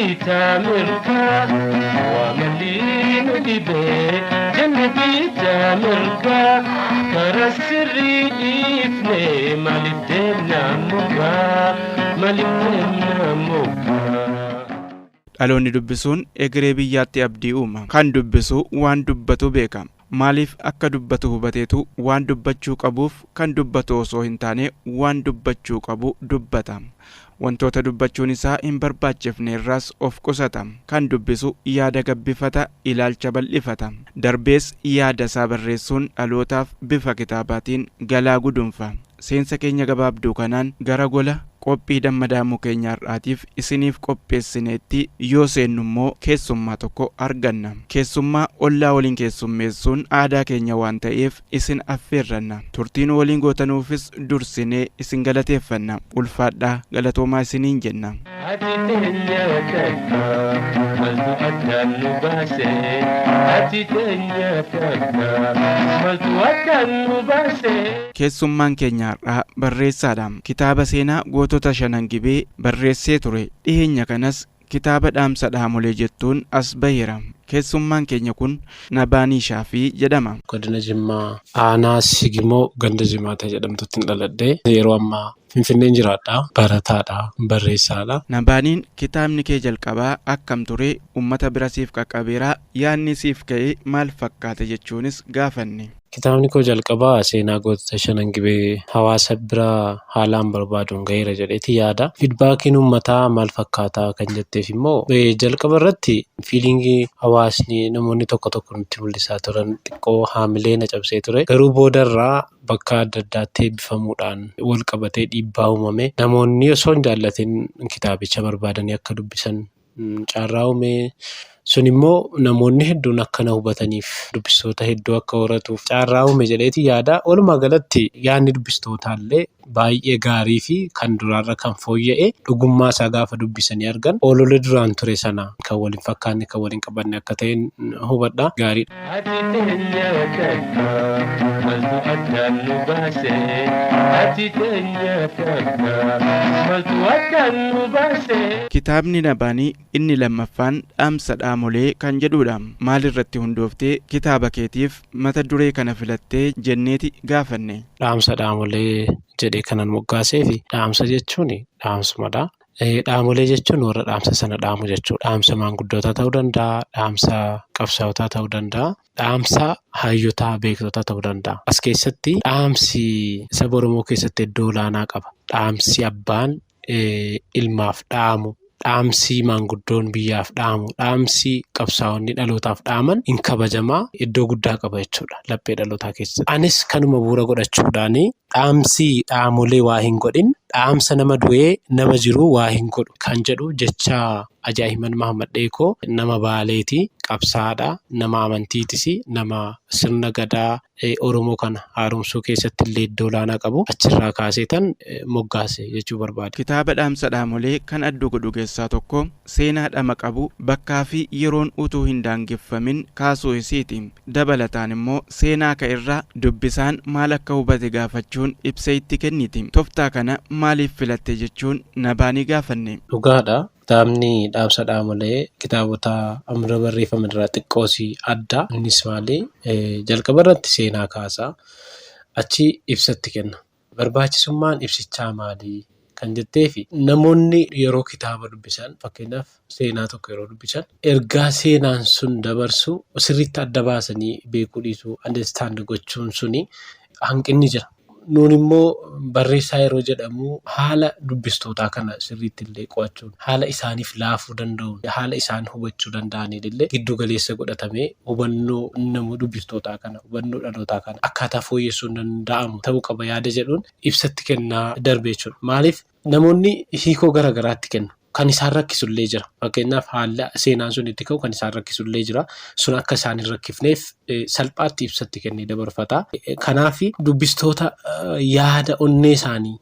bitaa mirgaa waa malii nu dhibee jenne bitaa mirgaa karaa sirrii dhiifne maaliif deemna mukaa maaliif deemna mukaa. Dhaloonni dubbisuun egeree biyyaatti abdii uuma. Kan dubbisu waan dubbatu beeka. Maaliif akka dubbatu hubateetu waan dubbachuu qabuuf kan dubbatu osoo hin taane waan dubbachuu qabu dubbata. Wantoota dubbachuun isaa hin barbaachifne irraas of qusata. Kan dubbisu yaada gabbifata, ilaalcha bal'ifata. Darbees yaada isaa barreessuun dhalootaaf bifa kitaabaatiin galaa gudunfa. Seensa keenya gabaabduu kanaan gara gola qophii dammadaamuu keenya har'aatiif isiniif qopheessineetti yoo seennu immoo keessummaa tokko arganna. Keessummaa ollaa waliin keessummeessuun aadaa keenya waan ta'eef isin affeerranna. Turtiin waliin gootanuufis dursinee isin galateeffanna. Ulfaadhaa galatoomaa isiniin jenna. Ati teenya takka maltu addaan nu baase ati teenya takka maltu addaan nu baase. Keessummaan keenya har'aa barreessaadha. Kitaaba seenaa gootota shanan gibee barreessee ture. Dhiheenya kanas kitaaba dhaamsa dhaamolee jettuun as baheera. Keessummaan keenya kun Nabaanii Shaafii jedhama. Godina Jimmaa aanaa Sigimoo ganda Jimaata jedhamtutti dhaladhe. Yeroo ammaa Finfinneen jiraadha. Barataadha. Barreessaadha. Nabaaniin kitaabni kee jalqabaa akkam ture uummata bira siif qaqqabeeraa yaadni siif ka'e maal fakkaate jechuunis gaafanne. Kitaabni koo jalqabaa seenaa gootota shanan gibee hawaasa bira haalaan barbaaduun gaheera jedheeti yaada. Feedbackiin uummataa maal fakkaataa kan jetteef immoo jalqaba irratti feelingii hawaasni namoonni tokko tokko nutti mul'isaa turan xiqqoo haamilee na cabsee ture. Garuu boodarraa bakka adda addaatti eebbifamuudhaan wal qabatee dhiibbaa uumame namoonni osoo hin jaallatin kitaabicha barbaadanii akka dubbisan carraa uume. Sun immoo namoonni hedduun akka na hubataniif dubbistoota hedduu akka horatuuf carraa uume jedheeti yaada. Walumaa galatti yaadni dubbistootaa baay'ee gaarii fi kan duraarra kan fooyya'e dhugummaa isaa gaafa dubbisanii argan oolole duraan ture sana kan waliin fakkaanne kan waliin qabanne akka ta'e hubadha. Gaariidha. Ati teenya takka maltu addaan nu baase ati teenya takka maltu addaan nu baase. Kitaabni Nabaanii inni lammaffaan dhaamsa dhaamolee kan jedhudha. Maalirratti hundooftee kitaaba keetiif mata duree kana filattee jenneeti gaafanne. Dhaamsa dhaamolee jedhee kanan moggaasee fi dhaamsa jechuun dhaamsumadha. Dhaamolee jechuun warra dhaamsa sana dhaamu jechuudha. Dhaamsa maanguddootaa ta'uu danda'a, dhaamsa qabsaa'otaa ta'uu danda'a, dhaamsa hayyotaa beektotaa ta'uu danda'a. As keessatti dhaamsi saba Oromoo keessatti iddoo olaanaa qaba. Dhaamsi abbaan ilmaaf dhaamu, dhaamsi maanguddoon biyyaaf dhaamu, dhaamsi qabsaa'onni dhalootaaf dhaaman hin kabajamaa iddoo guddaa qaba jechuudha laphee dhalootaa keessatti. Anis kanuma bu'uura godhachuudhaan dhaamsi dhaamolee waa hin godhin, dhaamsa nama du'ee nama jiru waa hin godhu kan jedhu jecha Ajaa'iman Mahammad Dheekoo nama Baaleeti, qabsaa'aadha, nama amantiitis, nama sirna gadaa Oromoo kana haaromsuu keessatti illee iddoo olaanaa qabu achirraa kaaseetan moggaase jechuu barbaada. Kitaaba dhaamsa dhaamolee kan adda godhu keessaa tokko seenaa dhama qabu bakkaa fi yeroon utuu hin daangeffamin kaasuu isiiti. Dabalataan immoo seenaa ka irraa dubbisaan maal akka hubate gaafachuun ibsa itti kenniti. Tooftaa kana maaliif filatte jechuun Nabaanii gaafanne. Dhugaadha. Kitaabni dhaamsa dhaamolee kitaabota amma barreeffaman irraa xiqqoosii adda. Innis maali? Jalqaba irratti seenaa kaasa. Achi ibsatti kenna. Barbaachisummaan ibsichaa maali? Kan jettee fi namoonni yeroo kitaaba dubbisan fakkeenyaaf seenaa tokko yeroo dubbisan ergaa seenaan sun dabarsu sirriitti adda baasanii beekuu dhiisuu understand gochuun suni hanqinni jira. Nuun immoo barreessaa yeroo jedhamu haala dubbistootaa kana sirriitti illee qo'achuun haala isaaniif laafuu danda'uun haala isaan hubachuu danda'aniin illee giddu galeessa godhatamee hubannoo nama dubbistootaa kana hubannoo dhalootaa kana akkaataa fooyyessuun danda'amu ta'uu qaba yaada jedhuun ibsatti kennaa darbe jechuudha. Maaliif namoonni hiikoo garaa garaatti kennu. Kan isaan rakkisu illee jira. Fakkeenyaaf haala seenaan sun itti ka'u kan isaan rakkisu illee jira. Sun akka isaan hin rakkifneef salphaatti ibsatti kennee dabarfata. Kanaaf dubbistoota yaada onnee isaanii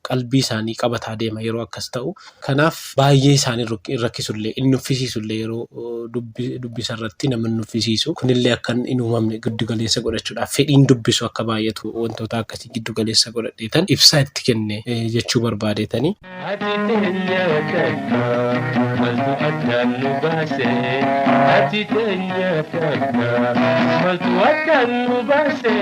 Qalbii isaanii qabataa deema yeroo akkas ta'u. Kanaaf baay'ee isaan hin rakkisullee, hin nuffisiisullee, yeroo dubbisa irratti nama hin nuffisiisu. Kunillee akka hin uumamne giddu galeessa godhachuudhaaf, fedhiin dubbisu akka baay'atu wantoota akkasii giddu galeessa godhadheetan ibsaa itti kenne jechuu barbaadeetani. Ati teenya takka, maltu addaan nu baase? Ati teenya takka, maltu addaan nu baase?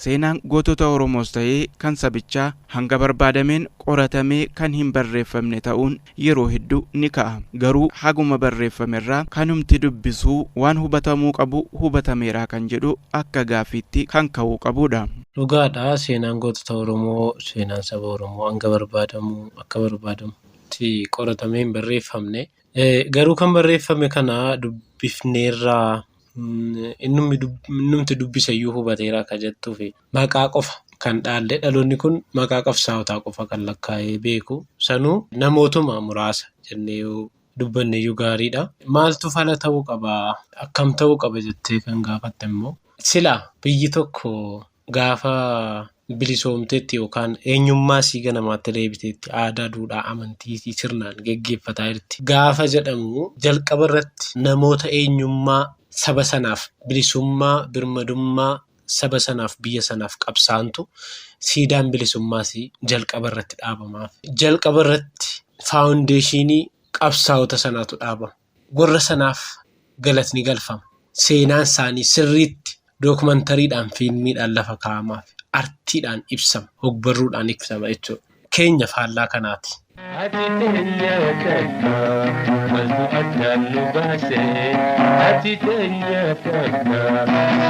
Seenaan gootota Oromoos ta'ee kan sabichaa hanga barbaadameen qoratamee kan hin barreeffamne ta'uun yeroo hedduu ni ka'a. Garuu haguma barreeffamerraa kanumti dubbisuu waan hubatamuu qabu hubatameeraa kan jedhu akka gaaffiitti kan ka'uu qabudha. Dhugaadha, seenaan gootota Oromoo, seenaan saba Oromoo hanga barbaadamu akka barbaadamutti qoratamee hin barreeffamne. Garuu kan barreeffame kana dubbifneerraa, innumti dubbise iyyuu hubateera akka jettuufi maqaa qofa kan dhaalle, dhaloonni kun maqaa qabsaa'otaa qofa kan lakkaa'ee beeku, sanuu namootuma muraasa jennee yoo dubbanne iyyuu gaariidha. Maaltu fala ta'uu qaba, akkam ta'uu qaba jettee kan gaafatte immoo, sila biyyi tokko gaafa bilisoomteetti yookaan eenyummaa isii ganamaatti deebiteetti, aadaa, duudhaa, amantii isii sirnaan geggeeffataa jirti gaafa jedhamu, jalqaba irratti namoota eenyummaa saba sanaaf, bilisummaa, birmadummaa saba sanaaf, biyya sanaaf qabsaantu siidaan bilisummaa isii jalqaba irratti dhaabamaaf. Jalqaba irratti foundationii qabsaa'ota sanaatu dhaabama. Warra sanaaf galatni galfama. Seenaan isaanii sirriitti dookumentariidhaan, fiilmiidhaan lafa kaa'amaaf, artiidhaan ibsama, hogbarruudhaan ibsama jechuudha. Keenya faallaa kanaati. Ati teenya takka, maltu addaan nu baase? Ati teenya takka,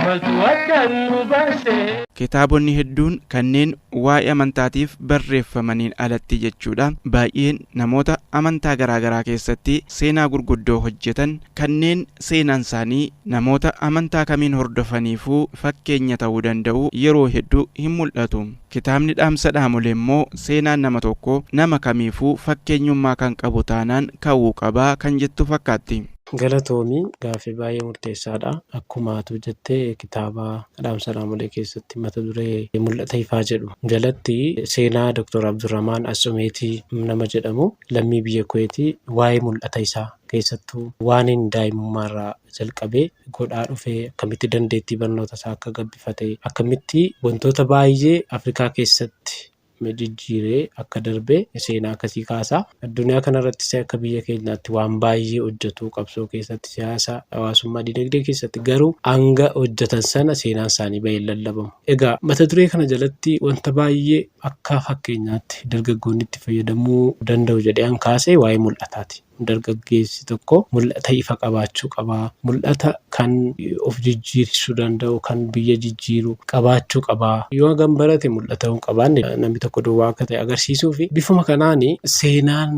maltu addaan nu baase? Kitaabonni hedduun kanneen waa'ee amantaatiif barreeffamaniin alatti jechuudha. Baay'een namoota amantaa garaagaraa keessatti seenaa gurguddoo hojjetan, kanneen seenaan isaanii namoota amantaa kamiin hordofaniifuu fakkeenya ta'uu danda'u, yeroo hedduu hin mul'atu. Kitaabni Dhaamsa Dhaamolee immoo seenaan nama tokko nama kamiifuu fakkeenyummaa kan qabu taanaan ka'uu qabaa kan jettu fakkaatti. Galatoomii, gaaffii baay'ee murteessaadha. Akkuma atu jettee, kitaaba Dhaamsa Dhaamolee keessatti mata duree "Mul'ata Ifaa" jedhu jalatti seenaa Dr. Abdurrahmaan Assumeetii nama jedhamu, lammii biyya Kuweetii, waa'ee mul'ata isaa, keessattuu waan inni daa'imummaarraa jalqabee godhaa dhufee, akkamitti dandeettii barnoota isaa akka gabbifate, akkamitti wantoota baay'ee Afrikaa keessatti jijjiiree akka darbe seenaa akkasii kaasa. Addunyaa kanarrattis akka biyya keenyaatti waan baay'ee hojjetu, qabsoo keessatti, siyaasa, hawaasummaa, dinagdee keessatti, garuu hanga hojjetan sana seenaan isaanii bahee hin lallabamu. Egaa mata duree kana jalatti wanta baay'ee akka fakkeenyaatti dargaggoonni itti fayyadamuu danda'u jedhee an kaase waa'ee mul'ataati. Dargaggeessi tokko mul'ata ifa qabaachuu qaba. Mul'ata kan of jijjiirsuu danda'u, kan biyya jijjiiru qabaachuu qaba. Yoo hagam barate mul'ata hin qabaanne namni tokko duwwaa akka ta'e agarsiisuu fi bifuma kanaan seenaan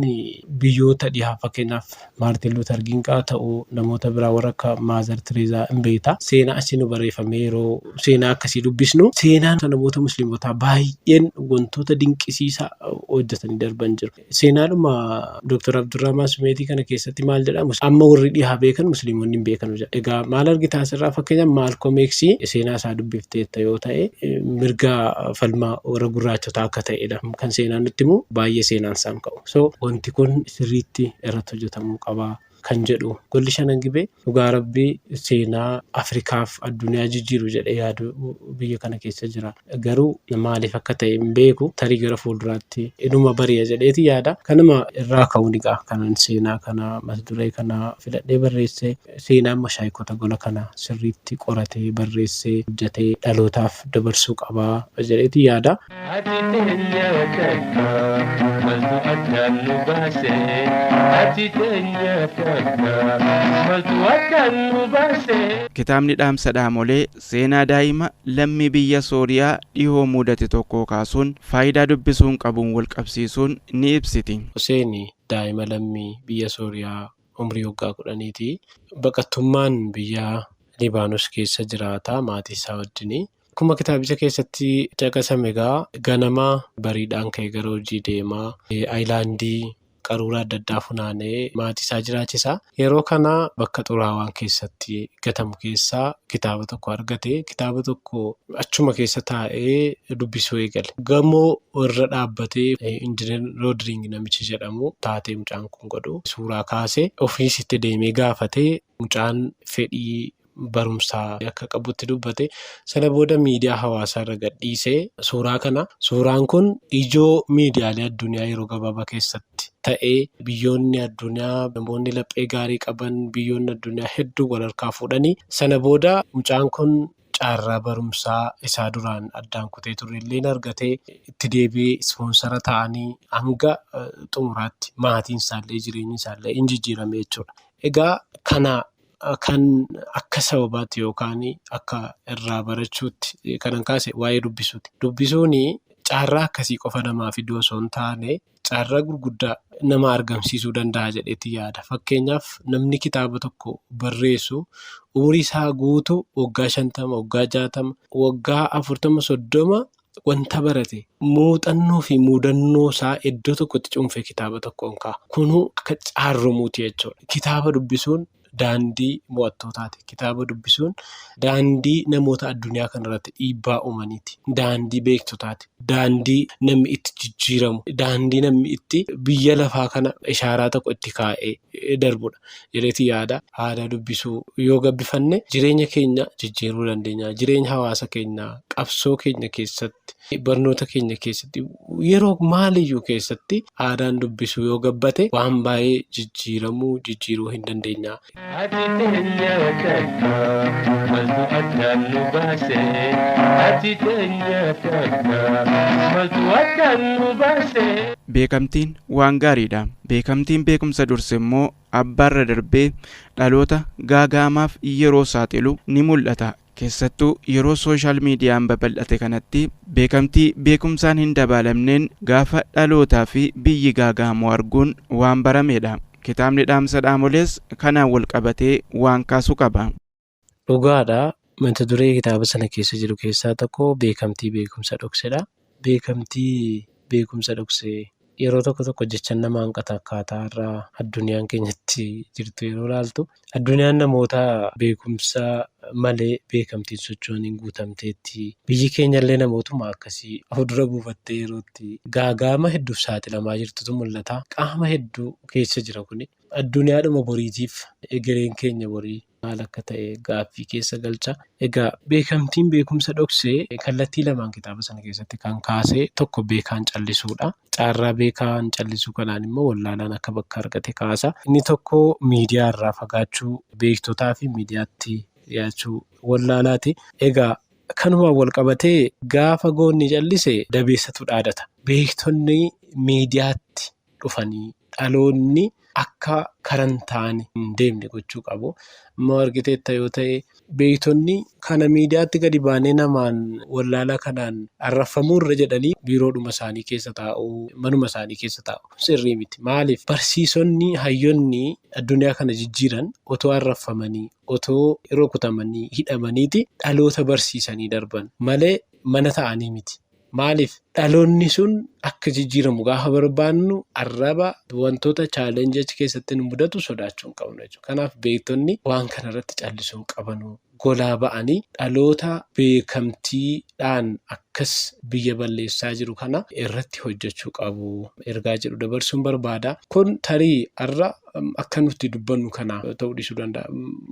biyyoota dhihaa, fakkeenyaaf Maartin Luuter King haa ta'u, namoota biraa warra akka Maazar Tireezaa hin beekta. Seenaa asii nu barreeffamee yeroo seenaa akkasii dubbisnu, seenaan namoota musliimotaa baay'een wantoota dinqisiisaa hojjetanii darban jiru. Seenaadhuma Dr. Abdurrahmaan Sumeetii kana keessatti maal jedha? Amma warri dhihaa beekan musliimonni hin beekanu jedha. Egaa maal argita asirraa? Fakkeenyaaf Maalkoom Eeksii seenaa isaa dubbifteetta yoo ta'e, mirga falmaa warra gurraachotaa akka ta'edha. Kan seenaan nutti himu baay'ee seenaan isaan ka'u. So wanti kun sirriitti irratti hojjetamuu qaba kan jedhu. Golli Shanan Gibee dhugaa rabbii seenaa Afrikaaf addunyaa jijjiiru jedhee yaadu biyya kana keessa jira. Garuu maaliif akka ta'e hin beeku, tarii gara fuulduraatti inuma bari'a jedheeti yaada. Kanuma irraa ka'uun egaa kanan seenaa kana mata duree kana filadhee barreesse, seenaan mashaayikota gola kana sirriitti qoratee, barreessee, hojjetee dhalootaaf dabarsuu qabaa jedheeti yaada. Ati teenya takka, maltu addaan nu baase? Ati teenya takka, maltu addaan nu baase? Kitaabni Dhaamsa Dhaamolee seenaa daa'ima lammii biyya Sooriyaa dhihoo mudate tokko kaasuun faayidaa dubbisuun qabuun wal qabsiisuun ni ibsiti. Hussein daa'ima lammii biyya Sooriyaa umrii waggaa 10ti. Baqattummaan biyya Libaanos keessa jiraata maatii isaa wajjini. Akkuma kitaabicha keessatti caqasame egaa ganama bariidhaan ka'ee gara hojii deemaa. Ayilaandii Qaruuraa adda addaa funaanee maatii isaa jiraachisa. Yeroo kana bakka xuraawaan keessatti gatamu keessaa kitaaba tokko argate. Kitaaba tokko achuma keessa taa'ee dubbisuu eegale. Gamoo irra dhaabbatee Injiinar Roodiriing namichi jedhamu taatee mucaan kun godhu suuraa kaasee ofiis itti deemee gaafatee mucaan fedhii barumsaa akka qabutti dubbate. Sana booda miidiyaa hawaasaa irra gadhiisee suuraa kana. Suuraan kun ijoo miidiyaalee addunyaa yeroo gabaabaa keessatti ta'ee biyyoonni addunyaa namoonni laphee gaarii qaban biyyoonni addunyaa hedduu wal harkaa fuudhanii sana booda mucaan kun carraa barumsaa isaa duraan addaan kutee ture illee argatee itti deebi'ee ispoonsara ta'anii hanga xumuraatti maatiin isaallee jireenyi isaallee hin jijjiirame jechuudha. Egaa kana kan akka sababaatti yookaan akka irraa barachuutti kanan kaase waa'ee dubbisuuti. Dubbisuun carraa akkasii qofa namaa fiduu osoo hin taane carraa gurguddaa nama argamsiisuu danda'a jedheeti yaada. Fakkeenyaaf namni kitaaba tokko barreessu umurii isaa guutuu waggaa 50, waggaa 60, waggaa 40, 30 wanta barate muuxannoo fi mudannoo isaa iddoo tokkotti cuunfee kitaaba tokkoon kaa'a. Kunuu akka carroomuuti jechuudha. Kitaaba dubbisuun daandii mo'attootaati. Kitaaba dubbisuun daandii namoota addunyaa kanarratti dhiibbaa uumaniiti. Daandii beektotaati. Daandii namni itti jijjiiramu. Daandii namni itti biyya lafaa kana ishaaraa tokko itti kaa'ee darbudha. Jedheeti yaada. Aadaa dubbisuu yoo gabbifanne jireenya keenya jijjiiruu dandeenya. Jireenya hawaasa keenyaa, qabsoo keenya keessatti, barnoota keenya keessatti, yeroo maaliyyuu keessatti aadaan dubbisuu yoo gabbate waan baay'ee jijjiiramuu jijjiiruu hin dandeenya. Ati teenya takka maltu addaan nu baase. Ati teenya takka maltu addaan nu baase. Beekamtiin waan gaariidha. Beekamtiin beekumsa durse immoo abbaarra darbee dhaloota gaaga'amaaf yeroo saaxilu ni mul'ata. Keessattuu yeroo sooshaal miidiyaan babal'ate kanatti beekamtii beekumsaan hin dabaalamneen gaafa dhalootaa fi biyyi gaaga'amu arguun waan baramedha. Kitaabni dhaamsa dhaamolees kanaan wal qabatee waan kaasu qaba. Dhugaadha. Mata duree kitaaba sana keessa jiru keessaa tokko beekamtii beekumsa dhoksedha. Beekamtii beekumsa dhokse yeroo tokko tokko jecha nama hanqata akkaataa irraa addunyaan keenyatti jirtu yeroo ilaaltu addunyaan namoota beekumsa malee beekamtiin socho'aniin guutamteetti. Biyyi keenyallee namootuma akkasii fuuldura buufattee yerootti gaaga'ama hedduuf saaxilamaa jirtutu mul'ata. Qaama hedduu keessa jira kuni. Addunyaadhuma boriitiif egereen keenya borii maal akka ta'e gaaffii keessa galcha. Egaa beekamtiin beekumsa dhoksee kallattii lamaan kitaaba sana keessatti kan kaase tokko beekaan callisuudha. Carraa beekaan callisuu kanaan immoo wallaalaan akka bakka argate kaasa. Inni tokko miidiyaa irraa fagaachuu beektotaa fi miidiyaatti dhiyaachuu wallaalaati. Egaa kanumaan wal qabatee gaafa goonni callise dabeessatu dhaadata. Beektonni miidiyaatti dhufanii dhaloonni akka karan ta'anii hin deemne gochuu qabu. Immoo argiteetta yoo ta'e beektonni kana miidiyaatti gadi baanee namaan wallaalaa kanaan arraffamuurra jedhanii biiroodhuma isaanii keessa taa'u, manuma isaanii keessa taa'u. Sirrii miti. Maaliif? Barsiisonni hayyoonni addunyaa kana jijjiiran otoo arraffamanii, otoo rukutamanii, hidhamaniiti dhaloota barsiisanii darban malee mana ta'anii miti. Maaliif? Dhaloonni sun akka jijjiiramu gaafa barbaannu arraba wantoota chaalenjii achi keessatti nu mudatu sodaachuu hin qabnu jechuudha. Kanaaf beektonni waan kanarratti callisuu hin qabanu. Golaa ba'anii dhaloota beekamtiidhaan akkas biyya balleessaa jiru kana irratti hojjechuu qabu. Ergaa jedhu dabarsuun barbaada. Kun tarii har'a akka nuti dubbannu kana ta'uu dhiisuu danda'a.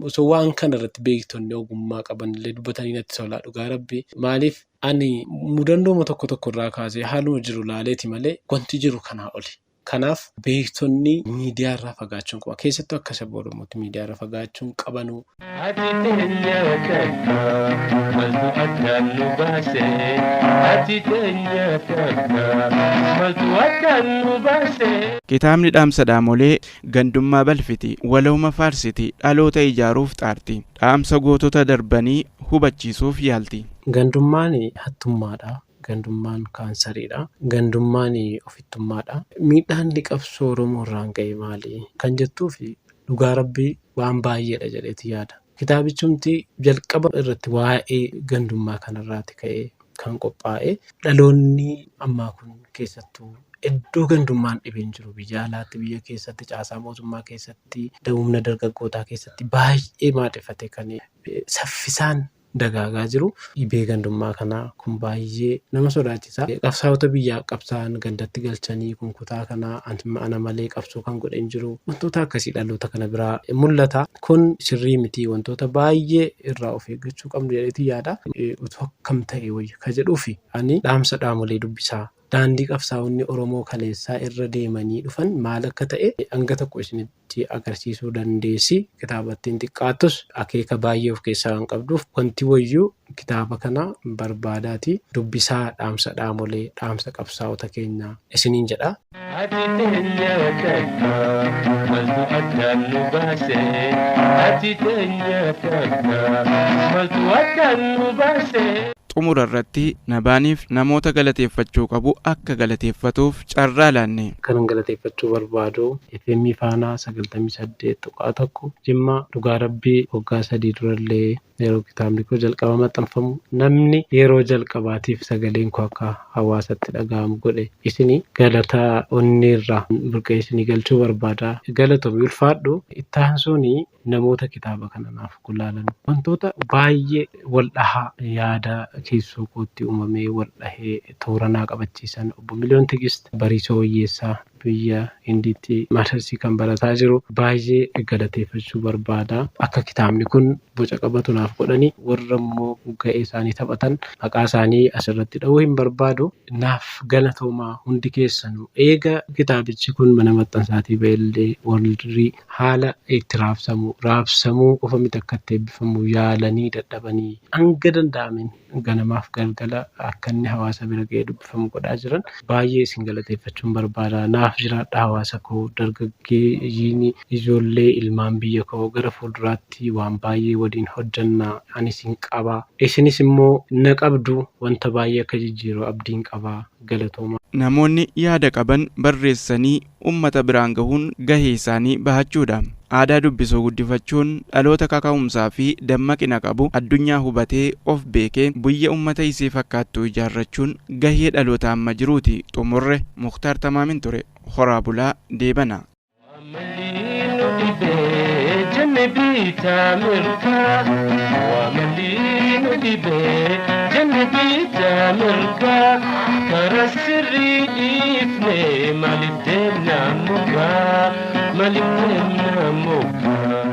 Osoo waan kana irratti beektonni ogummaa qaban illee dubbatanii natti tola dhugaa rabbi. Maaliif? Ani mudannooma tokko tokko irraa kaasee haaluma jiru laaleeti malee wanti jiru kanaa oli. Kanaaf beektonni miidiyaa irraa fagaachuu hin qaban. Keessattuu akka saba Oromootti miidiyaa irraa fagaachuu hin qabanu. Ati teenya takka maltu addaan nu baase. Ati teenya takka maltu addaan nu baase. Kitaabni dhaamsa dhaamolee gandummaa balfiti, walooma faarsiti, dhaloota ijaaruuf xaarti. Dhaamsa gootota darbanii hubachiisuuf yaalti. Gandummaan hattummaadha. Gandummaan kaansariidha. Gandummaan ofittummaadha. Miidhaan inni qabsoo Oromoo irraan ga'e maali? Kan jettuuf dhugaa rabbii waan baay'eedha jedheeti yaada. Kitaabichumti jalqaba irratti waa'ee gandummaa kanarraati ka'ee kan qophaa'e. Dhaloonni ammaa kun keessattuu Iddoo gandummaan dhibeen jiru biyya alaatti, biyya keessatti, caasaa mootummaa keessatti, humna dargaggootaa keessatti baay'ee maadheffate kan saffisaan dagaagaa jiru. Dhibee gandummaa kanaa kun baay'ee nama sodaachisa. Qabsaa'ota biyyaa qabsaa'an gandatti galchanii kun kutaa kanaa ana malee qabsoo kan godhe hin jiru. Wantoota akkasii dhaloota kana biraa mul'ata. Kun sirrii miti, wantoota baay'ee irraa of eeggachuu qabnu jedheetu yaada. Utuu akkam ta'e wayya ka jedhuufi ani dhaamsa dhaamolee dubbisaa. Daandii qabsaa'onni Oromoo kaleessaa irra deemanii dhufan maal akka ta'e hanga tokko isinitti agarsiisuu dandeessi. Kitaabattiin xiqqaattus akeeka baay'ee of keessaa waan qabduuf wanti wayyuu kitaaba kana barbaadaati. Dubbisaa dhaamsa dhaamolee, dhaamsa qabsaa'ota keenyaa isiniin jedha. Ati teenya takka maltu addaan nu baase. Ati teenya takka maltu addaan nu baase. Xumura irratti Nabaaniif namoota galateeffachuu qabu akka galateeffatuuf carraa laanne. Kanan galateeffachuu barbaadu FM Faanaa 98.1 Jimmaa. Dhugaa Rabbii, waggaa 3 durallee yeroo kitaabni koo jalqaba maxxanfamu namni yeroo jalqabaatiif sagaleen koo akka hawaasatti dhaga'amu godhe isini, galata onneerraa burqee isinii galchuu barbaada. Galatoomi, ulfaadhu. Itti aansuun namoota kitaaba kana naaf gulaalan, wantoota baay'ee wal dhahaa yaada keessoo kootti uumamee wal dhahee toora naa qabachiisan, obbo Miliyoon Tigist, Bariisoo Wayyeessaa biyya Hindiitti maastarsii kan barataa jiru baay'ee galateeffachuu barbaada. Akka kitaabni kun boca qabatu naaf godhani. Warra immoo ga'ee isaanii taphatan maqaa isaanii asirratti dha'uu hin barbaadu. Naaf galatoomaa hundi keessanuu. Eega kitaabichi kun mana maxxansaatii ba'ellee warri haala itti raabsamu, raabsamuu qofa miti, akka itti eebbifamu yaalanii dadhabanii hanga danda'ameen ganamaaf galgala akka inni hawaasa bira ga'ee dubbifamu godhaa jiran baay'ee isin galateeffachuun barbaada. Naaf jiraadha hawaasa koo, dargaggeeyyiin, ijoollee ilmaan biyya koo, gara fuulduraatti waan baay'ee waliin hojjanna. Ani isin qaba. Isinis immoo na qabdu, wanta baay'ee akka jijjiiru abdiin qaba. Galatooma. Namoonni yaada qaban barreessanii ummata biraan gahuun gahee isaanii bahachuudha. Aadaa dubbisuu guddifachuun dhaloota kaka'umsaa fi dammaqina qabu, addunyaa hubatee of beekee biyya ummata isii fakkaattu ijaarrachuun gahee dhaloota amma jiruuti. Xumurre. Muktaar Tamaamin ture. Horaa bulaa, deebana. Wamalii nu dhibee jenne biitaa mirgaa. Wamalii nu dhibee jenne biitaa mirgaa. Karaa sirrii dhiifne maaliif deemna mukaa? Maaliif deemna mukaa?